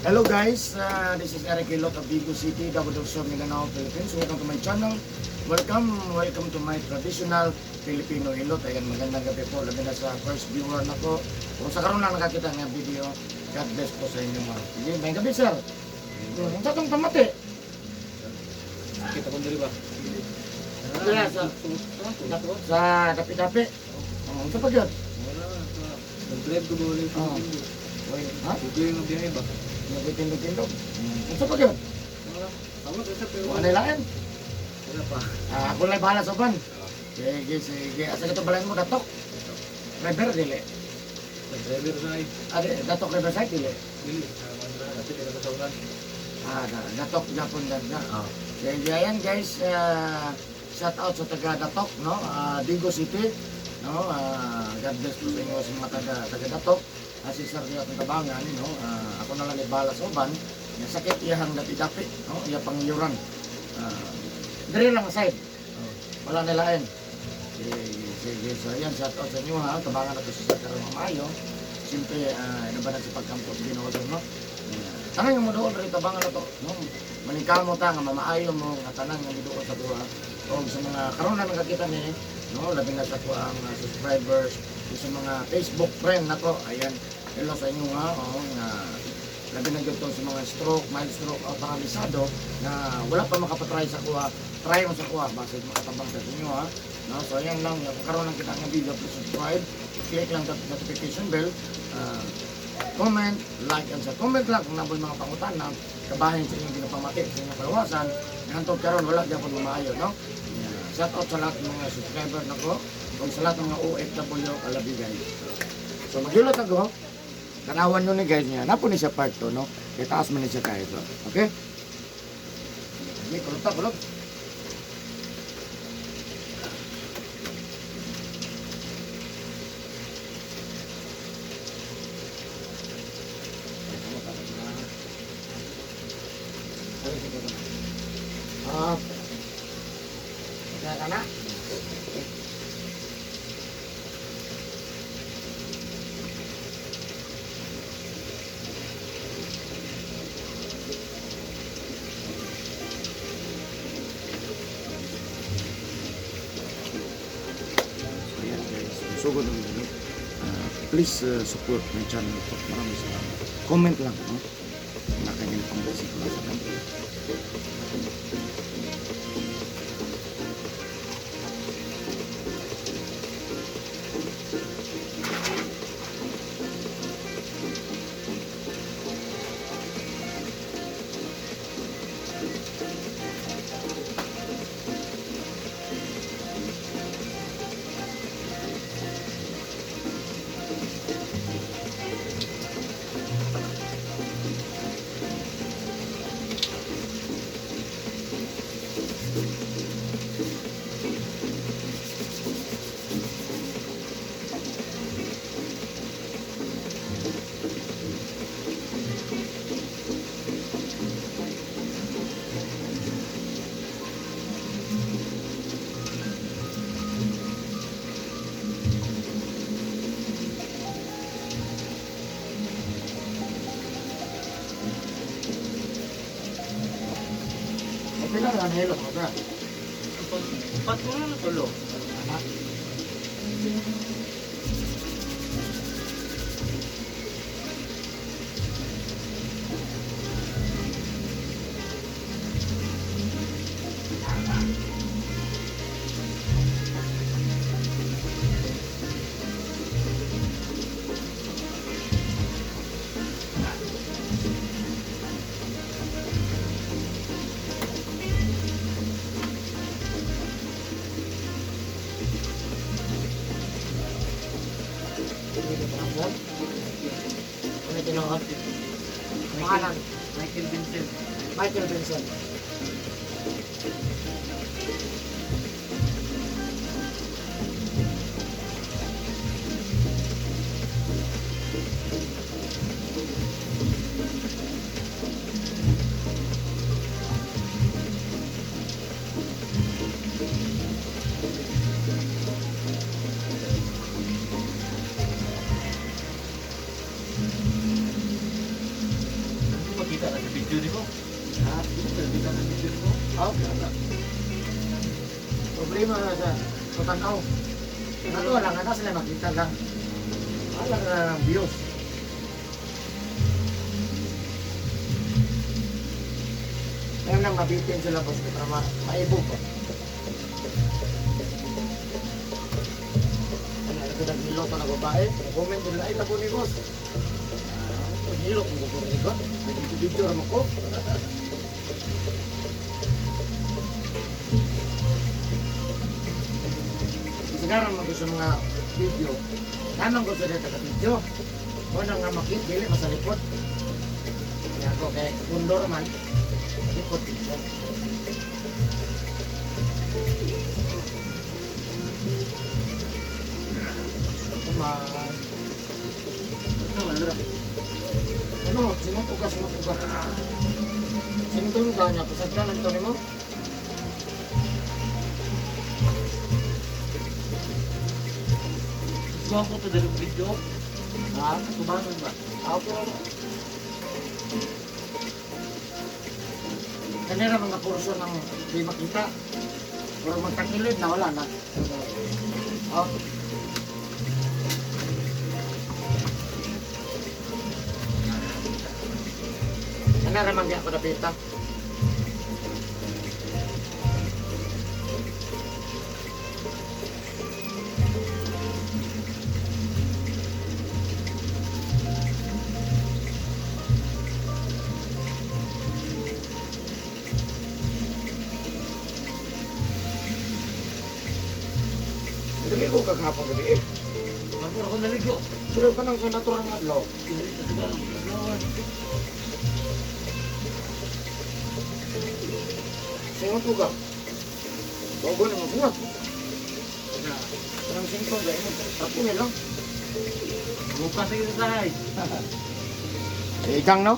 Hello guys, this is Eric Hilot of Vigo City, Davao del Sur, Mindanao, Philippines. Welcome to my channel. Welcome, welcome to my traditional Filipino Hilot. Ayan, magandang gabi po. Labi na sa first viewer na ko. Kung sa karon lang nakakita ng video, God bless po sa inyo mga. Sige, may gabi, sir. Sa itong pamati. Kita ko diri ba? Wala, sa dapi-dapi. Oh, sa pagyod. Wala sa nag-drive ko ba ulit? Oo. Uy, ha? Google yung biyahe ba? Nagtindog-tindog. Sa pagyod. Wala. Ako sa pero Ano lain? wala pa. Ah, ako lang bahala sa uban. Sige, sige. Asa ka ito balayan mo, Datok? River, dili. Sa driver sa ay. Ah, Datok Riverside, dili. Dili sa Mandra kasi dili sa ulan. Ah, Datok, Japon, Danda. Ah. Sige, ayan guys. Shout out sa taga Datok, no? Ah, Digo City. No? Ah, God bless po sa inyo sa mga taga Datok. Ah, si Sir Diot ng Tabangan, no? Ah, ako na lang bahala sa uban. Nga sakit iyahang dapi-dapi, no? Iya pangyuran. Ah, dire lang side. Wala nilain. Sige, sige. So, ayan, shout out sa inyo ha. Tabangan na to sa Sir Karong Mayo. Siyempre, ano ba na sa pagkampo sa Ginoo sir, no? Yeah. Tanan nga mo doon rin tabangan na to, no? Maningkamo ta nga mamaayo mo nga tanan nga miduol sa duha. O sa mga karon na nakakita ni, no? Labi na sa kuang subscribers, o sa mga Facebook friend nako. Ayan, hello sa inyo ha. Oo, nga labi na gyud to sa mga stroke, mild stroke o paralisado na wala pa makapatry sa kuha. Try mo sa kuha basta makatabang sa inyo ha. No? So ayan lang, kung karon lang kita nga video, please subscribe, click lang the notification bell, comment, like, and sa comment lang kung naboy mga pangutana, kabahin sa inyong ginapamati, sa inyong kalawasan, hantod karon wala gyapon maayo, no? Yeah. Shout out sa lahat ng mga subscriber nako, ug sa lahat ng mga OFW, I love you guys. So maghilot ako, tanawan nyo ni guys niya, napo ni siya part 2, no? Kaya taas man ni siya kahit, so. Okay? Okay, kulot ta, kulot. Ah, kaya ka na? So ayan guys, sugod ng video. Ah, please support my channel po. Maraming salamat. Comment lang, no? Nakanyang pang-basic lang sa kanila. Okay lang, ang hilot mo ba? Pat mo na tulo. Anak. Ano tinuod? Pangalan? Michael Vincent. Michael Vincent. Kita na sa video ni ko. Ha? Kita na sa video ni ko. Ah, okay na. Problema na sa patanaw. Ano lang, ano sila makita lang. Wala na ng views. Ngayon lang mabitin sila, boss, para maibog ba? Ano, ano ko naghilo to na babae? Comment nila, ay, tabo ni boss. Ah, hilo kung gusto ni ko. Nag-video raman ko. Sekarang mo sa mga video. Tamang gusto dito ka video. Wala nga makit, dili masalikot. Kaya ako kay pundor man. Likot video. Kumain. Ano, ano ra? Ano, sinutuga, sinutuga. Sinutuga niya, pasagdan ang ito mo. Kuha ko to dalawang video. Ha? Kumanon ba? Ah, okay lang. Kanira mga kurso ng di makita. Pero magtakilid na wala na. Oh. Kanira man ako napita. Dili ko kagapon gabi eh. Mamuro ko naligo. Pero kanang sa natural nga adlaw. Singot ko ka. Bago na mo singot. Kanang singko ba mo? Tapos lang. Bukas sa kita tayo. Ikang no?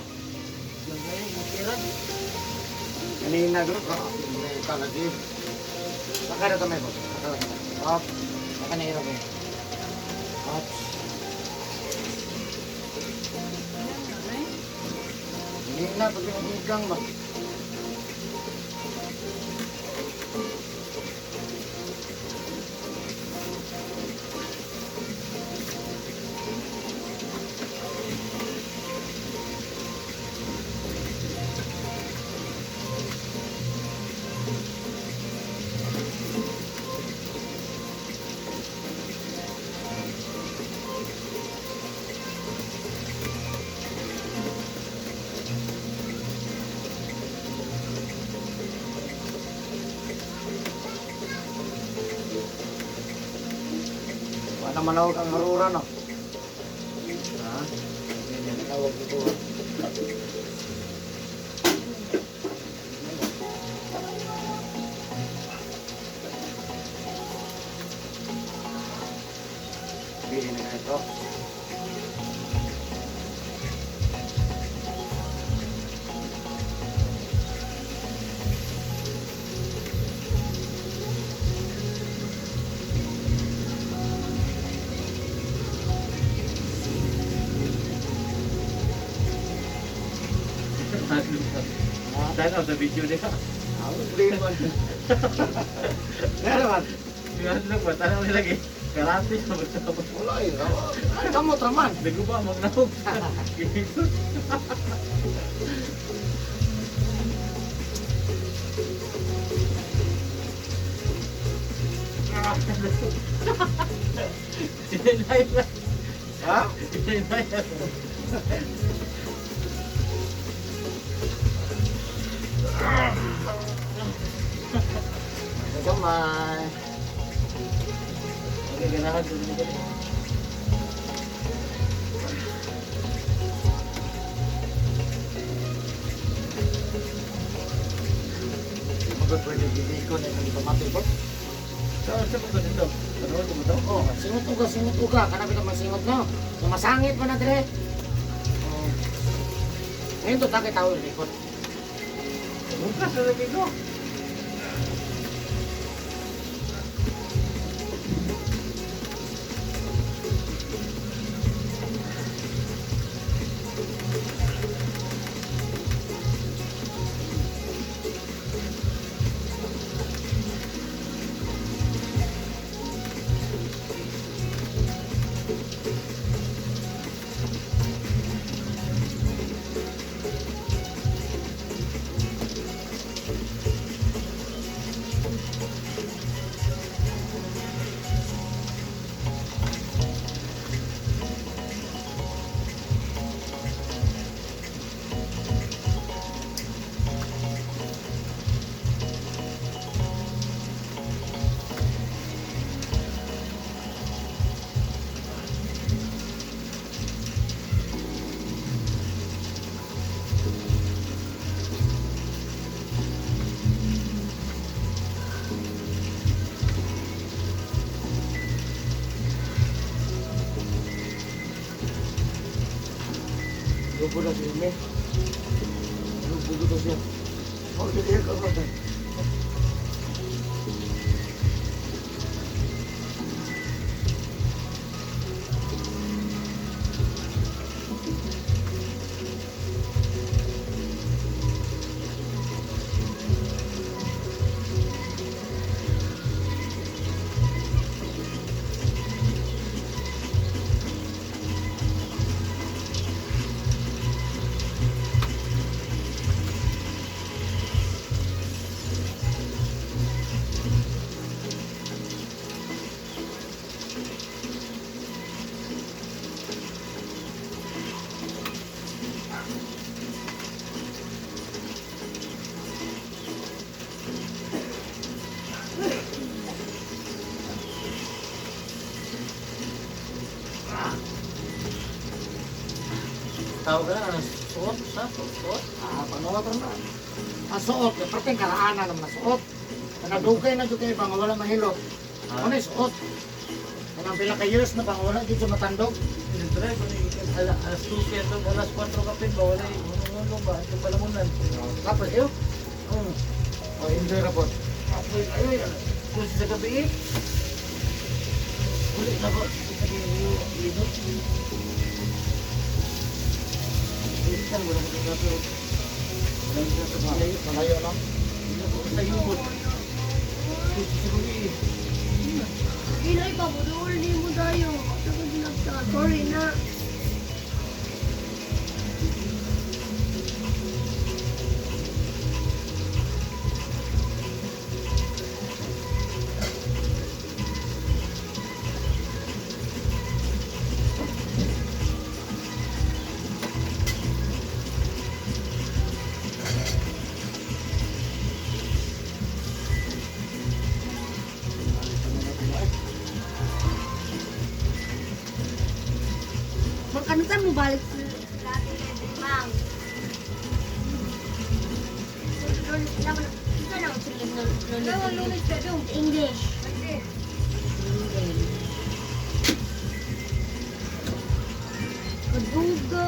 Kanina gro ka. May kalagi. Saka na kamay ko. Saka lang. Up. Saka na hirap eh. Up. Hindi na pag yung ikang ba. Wala manawag ang harura no. Ha? Ganyan tawag dito. Bili na ito. Ha? Tanaw sa video niya. Ako problema. Meron man. Yung ba? Tanaw nila lagi. Karate sa magtapos. Wala eh. Ay, kamot raman. Naguba, magnahog. Sinay na. Ha? Sinay na. Gamay. Okay, ganahan ko din ito. Magod pwede gigiko na itong tomate po. Saan ba ito dito? Ano ba ito? Oh, singot uga, singot uga. Kanami ka masingot no. So, masangit pa na dire. Oh. Ngayon to takit tao likod. Bukas na lagi ko. Bugo na si Ime. Ano, bugo na siya. Oh, hindi ka ba? Tawag ka na, ano, suot, sa, suot. Ah, panuwat na. Ang suot, yung perting karaanan ng masuot. Kanadugay na jud kay bang wala mahilot. Ah. Ano yung suot? Kanang pila ka years na bang wala jud sa matandog. Siyempre, kung alas 2, ito, alas 4 kapit ba, wala yung uno ba, ito palamunan. Tapos iyo. Oh, enjoy ra po. Apoy, ay, alas 12 sa gabi eh. Uli na ba? Ito, Minsan, wala ko ito. Wala ko Malayo no. Sa yubot. Sa gabi eh. Ilay pa, budol ni mo tayo. Takot na sa sorry na. Magkano mo balik sa dati kay Mang? English. Kaduga.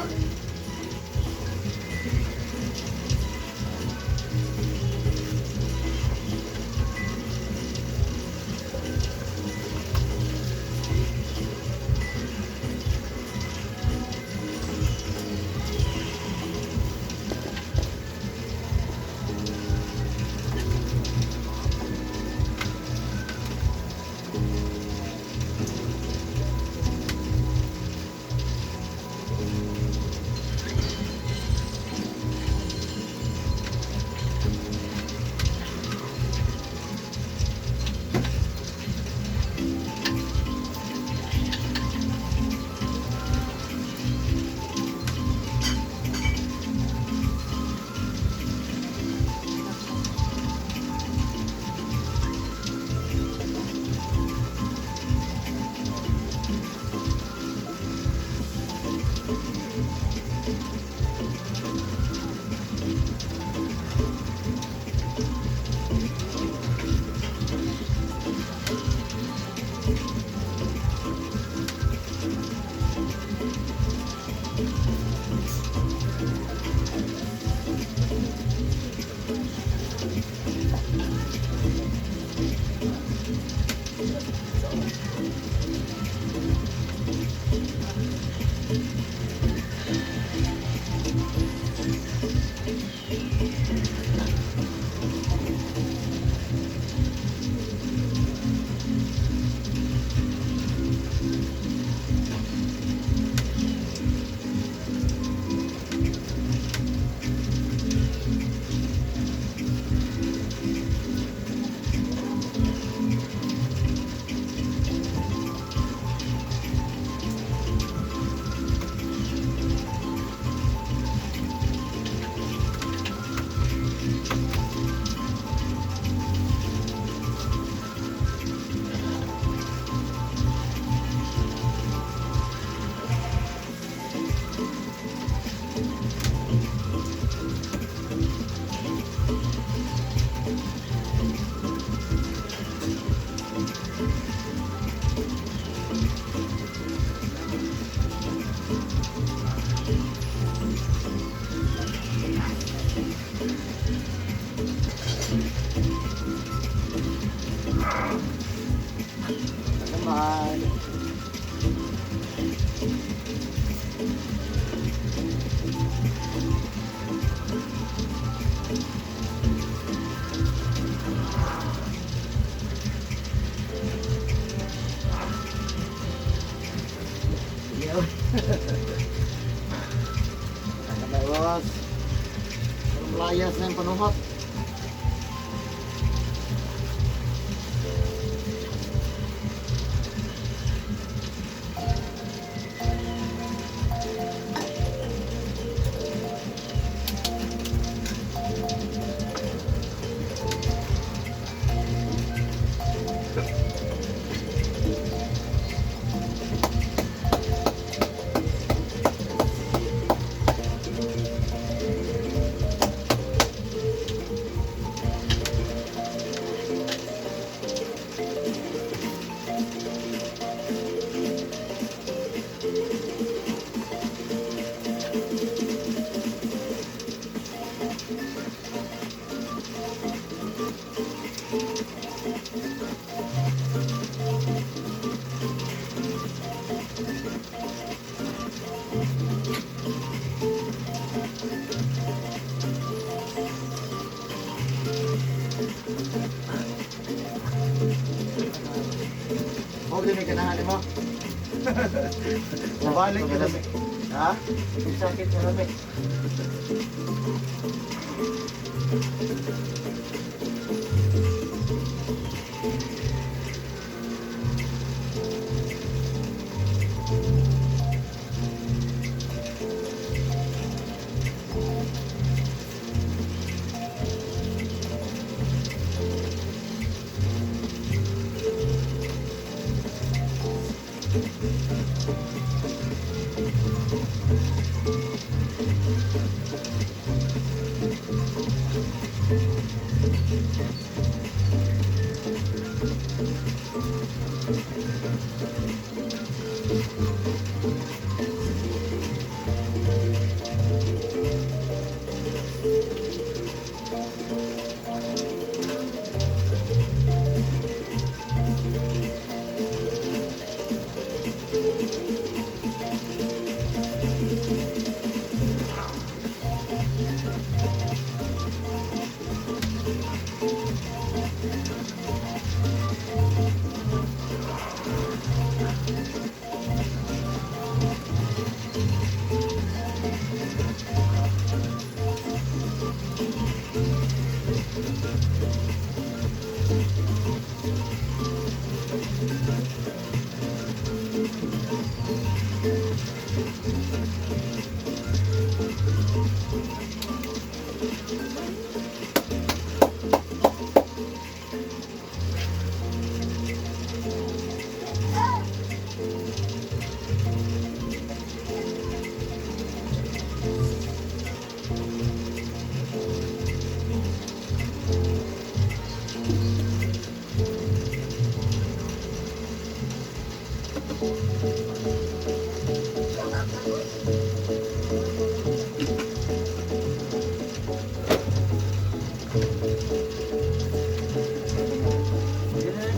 Gawas. Layas na yung panuhot. Okay, may ganahan mo. Mabalik ka na sa... Ha? Sakit na kami.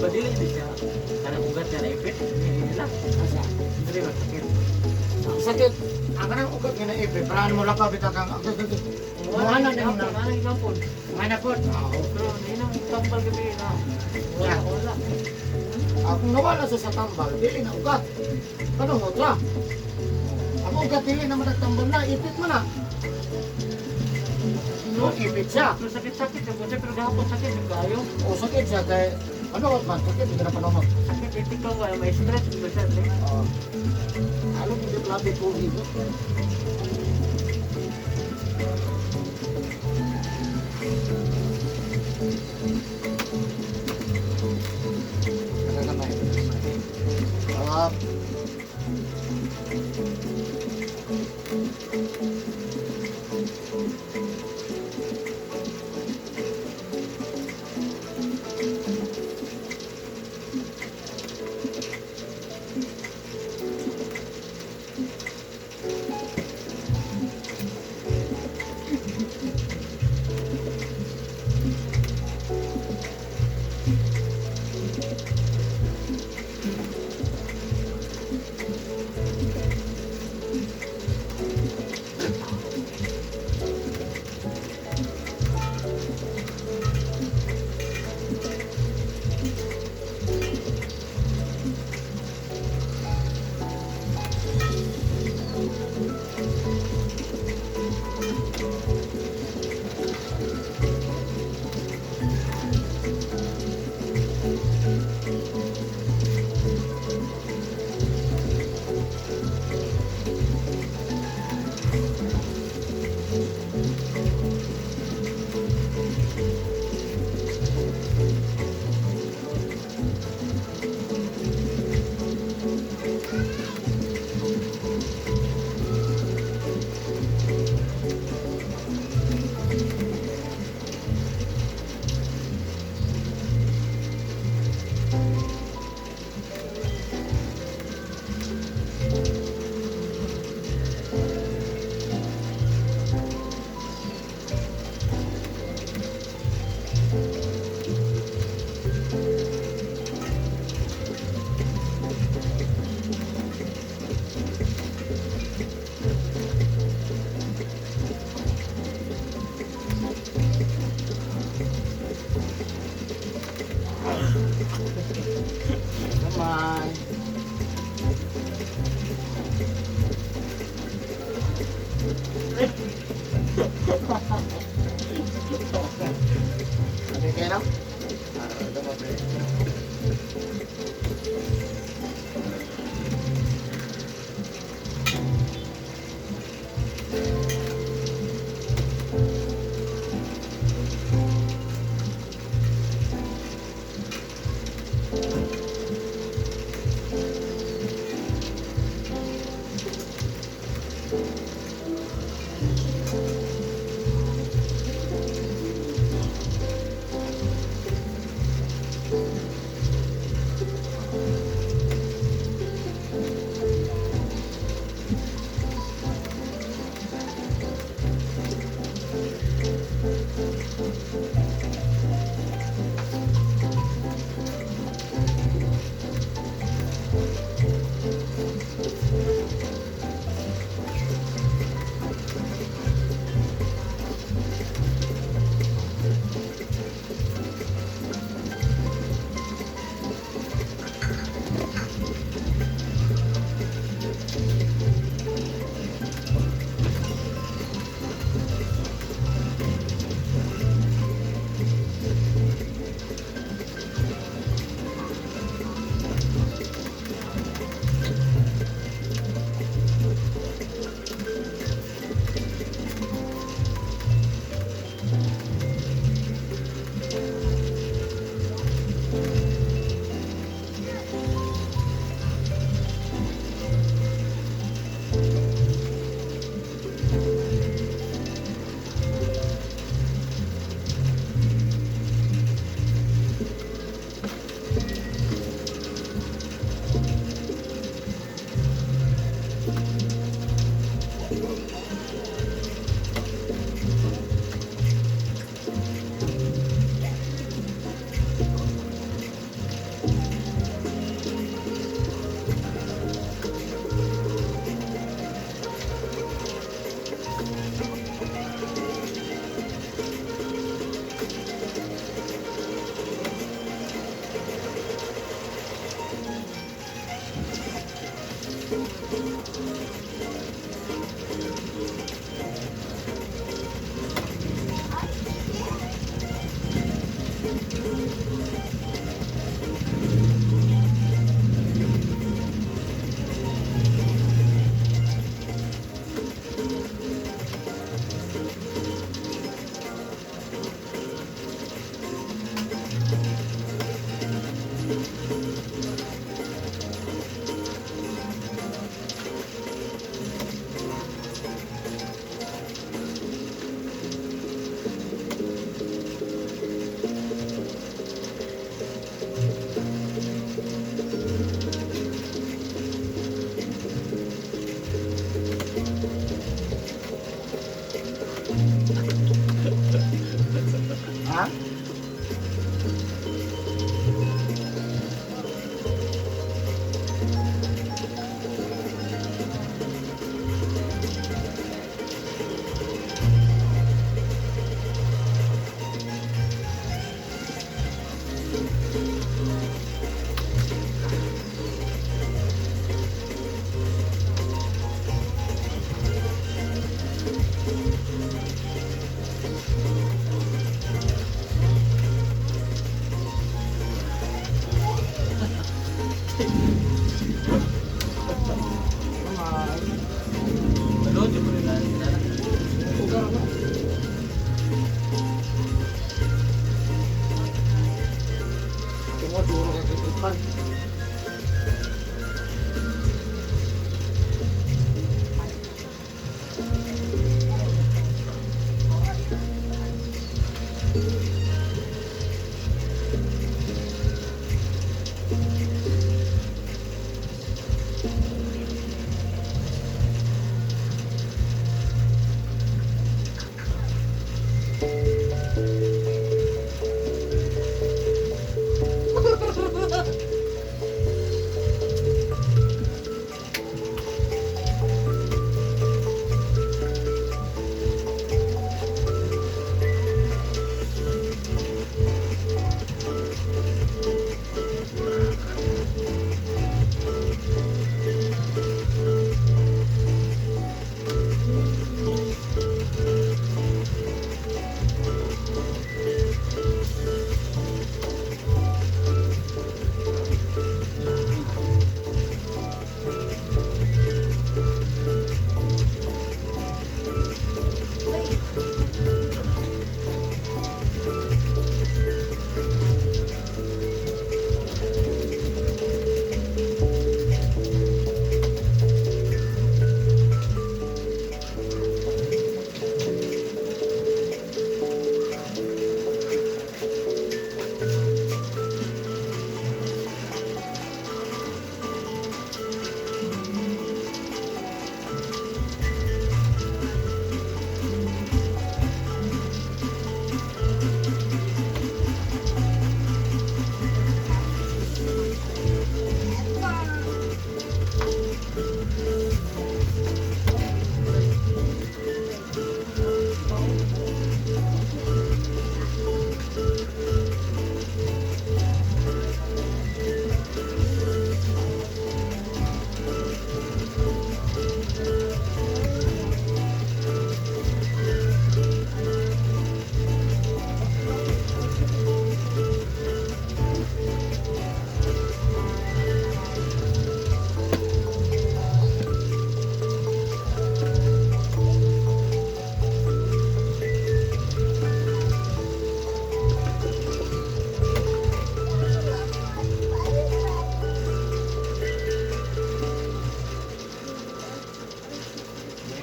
Badili ni siya. Kanang ugat niya naipit. Hindi nila. Asa? Dili ba sakit? Ang sakit. Ang kanang ugat nga naipit. Paraan mo lakaw bitaw kang... Wala na na na. Wala na po. Mana po? Oo. Pero hindi na tambal gabi na. Wala, wala. Ah, kung nawala siya sa tambal, dili na ugat. Panuhot ra. Ang ugat dili na managtambal na, ipit mo na. No, ipit siya. Pero sakit-sakit siya po siya, pero gahapon sakit yung kayo. O sakit siya kay panuhot man, sakit hindi na panuhot. Sakit itik ka ba? May stress ba siya? Oo. Alam mo, di plabi ko dito. Nakakamay, nakakamay. Up.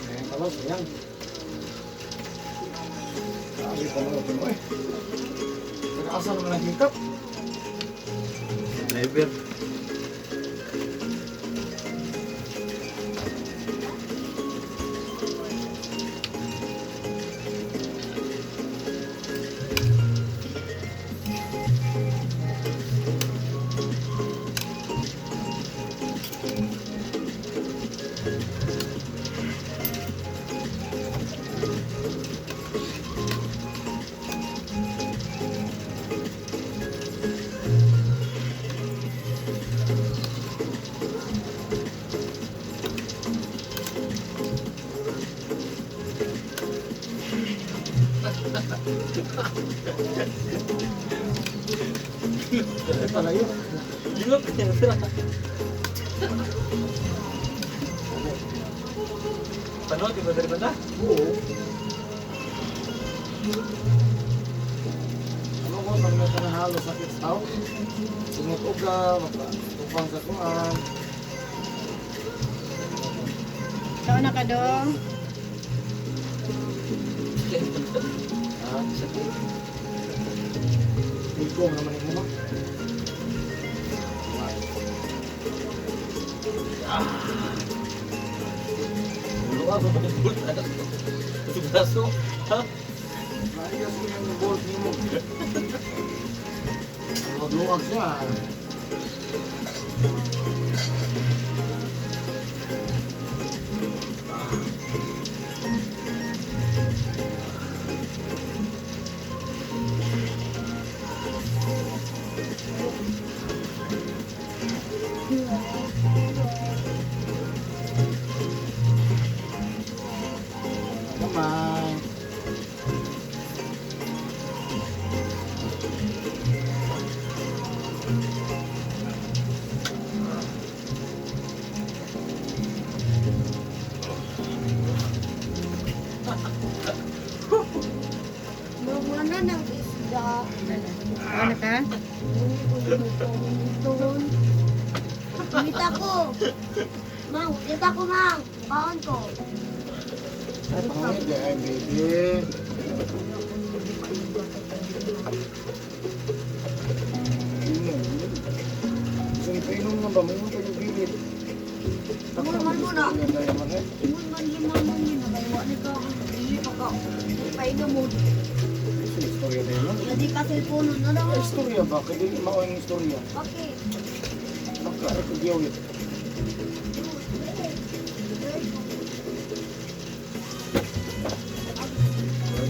Ayan, kalos, ayan. Grabe pa mga tuloy. Nag-asa naman ang hikap. Driver. Ay, palayo. Gilok. Panood, di ba dari banda? Oo. Ano ko, pag natanahalo sakit sa tao? Sumutuga, mapatupang sa kuan. Saan na ka dong? Ha? Ligong naman yung mga. Ulo ka, babagod. Ito braso. Ha? Maayos ko yung bolt ni mo. Luwag siya. Kamay. Mga ng isda. Ano ka? Ngita ko. Mang, ngita ko, mang. Kaon ko. Ay, pangit eh, baby. Pahinga mo. Sa istorya na yun. Nga di pa cellphone na lang. Ay, istorya ba? Kaya di mao ang istorya. Okay. Nagkaroon ko giyawit.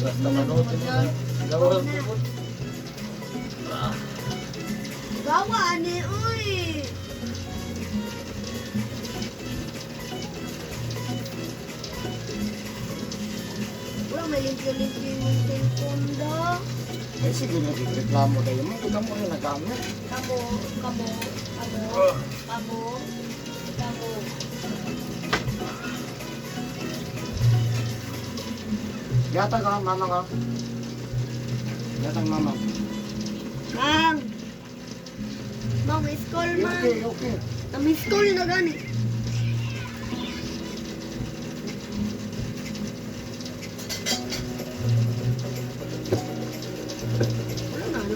Basta manood mo na. Gawa ko. Gawa ani oy. Wala may limpyo-limpyo yung cellphone da. Ay, sige na, reklamo tayo. Mga kamo na nagamit. Kamo, kamo, kamo, kamo, kamo. Yata ka, mama ka. Yata ang mama. Mang! Mang, miss call, mang. Okay, okay. Na-miss call na gani. Wala na, ano?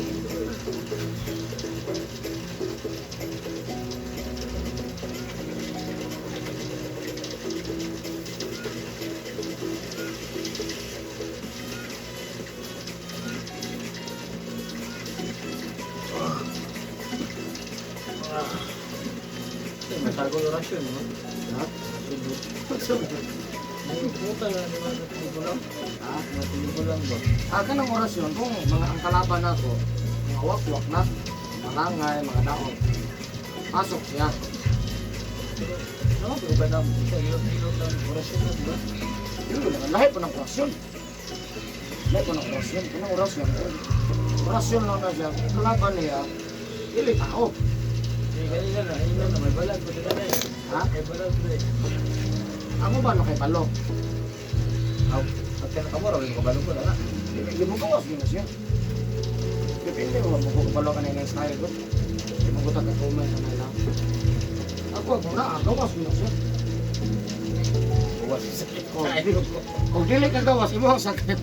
Matago orasyon, no? Ha? Subo. May puta na ni mga tibo lang. Ha? Mga tibo lang ba? Ah, kanang orasyon, kung mga ang kalaban ako, mga wakwak na, mga langay, mga daot. Pasok siya. Pero, no, pero ba na isa ilot-ilot lang orasyon na, di ba? Yun, lahi po ng orasyon. Lahi po ng orasyon. Kanang orasyon, eh, orasyon lang na siya. Kung kalaban niya, dili tao. Eh, kanina na, kanina na, may balag ko sila na eh. Ha? May balag ko eh. Amo ba no kay balok? Aw, pagka nakamura, wala ko balog ko na na. Dili mo gawas gyud na siya. Depende mo mo kung balok ka na yung style ko. Di mo ko taga-kumay sa nila. Ako ako na, gawas gyud na siya. Buwas sa sakit. Kung dili ka gawas, imo ang sakit.